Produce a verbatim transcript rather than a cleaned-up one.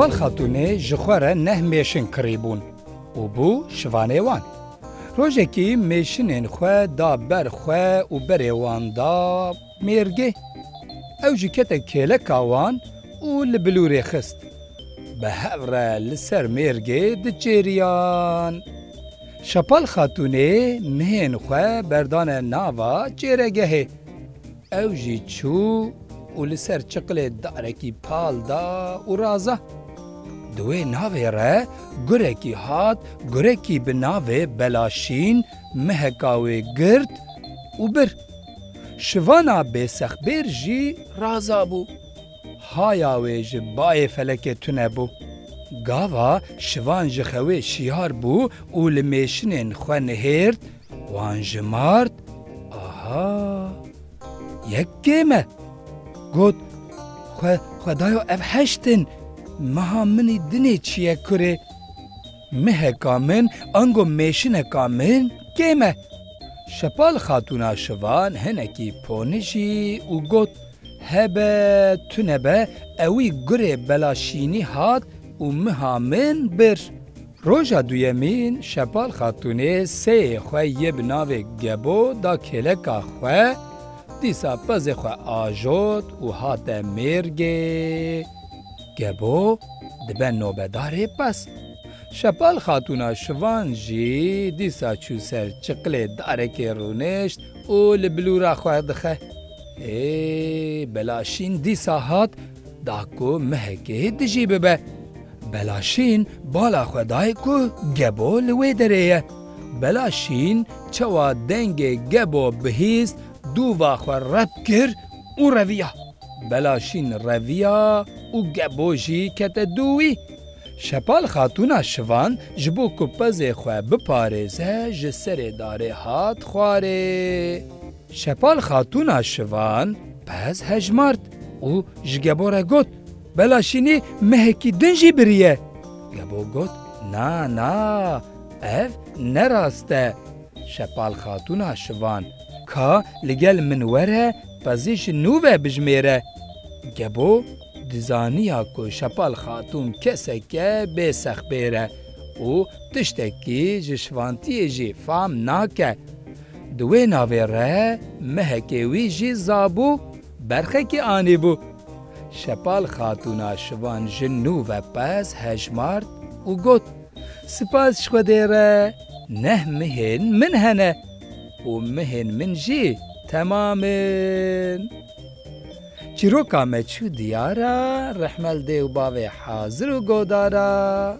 Şepal Xatûnê ji xwe re neh mêşin kirîbûn û bû şivanê wan. Rojekî mêşinên xwe da ber xwe û berê wan da mêrgê. Ew jî kete kêleka wan û li bilûrê xist. Bi hev re li ser mêrgê diçêriyan. Şepal Xatûnê mihên xwe berdane nava çêregehê. Ew jî çû û li ser çiqilê darekî pal da û raza. Di wê navê re gurekî hat, gurekî bi navê Belaşîn miheka wê girt û bir. Şivana bêsexbêr jî raza bû. Haya wê ji bayê felekê tune bû. Gava şivan ji xewê şiyar bû û li mêşinên xwe nihêrt, wan jimart, aha, yek kêm e. Got, xwe, xwedayo ev heşt in, meha min î dinê çi ye kurê? Miheka min ango mêşineka min kêm e. Şepal Xatûna Şivan hinekî ponijî û got, hebe tune be, ewî gurê Belaşînî hat û miha min bir. Roja duyemîn Şepal Xatûnê seyê xwe yê bi navê Gebo da kêleka xwe, dîsa pezê xwe ajot û hate mêrgê. Gebo dibe nobedarê pez. Şepal Xatûna Şivan jî dîsa çû ser çiqilê darekê rûnişt û li bilûra xwe dixe. Ê, Belaşîn dîsa hat, da ku mihekê dijî bibe. Belaşîn bala xwe dayê ku Gebo li wê derê ye. Belaşîn çawa dengê Gebo bihîst, dûva xwe rep kir û reviya. Belaşîn reviya û Gebo jî kete dû wî. Şepal Xatûna Şivan ji bo ku pezê xwe biparêze, ji serê darê hat xwarê. Şepal Xatûna Şivan pez hejmart û ji Gebo re got, Belaşînî mehekî din jî biriye. Gebo got, na, na, ev ne rast e. Şepal Xatûna Şivan, ka li gel min were, pezî ji nû ve bijmêre. Gebo dizaniya ku Şepal Xatûn keseke bêsexbêr e û tiştekî ji şivantiyê jî fam nake. Di wê navê re mehekê wî jî zabû, berxekî anîbû. Şepal Xatûna Şivan ji nû ve pez hejmart û got, Spas ji Xwedê re, neh mihên min hene û mihên min jî temam in. Çîroka me çû diyara, rehmel dê û bavê hazir û godara.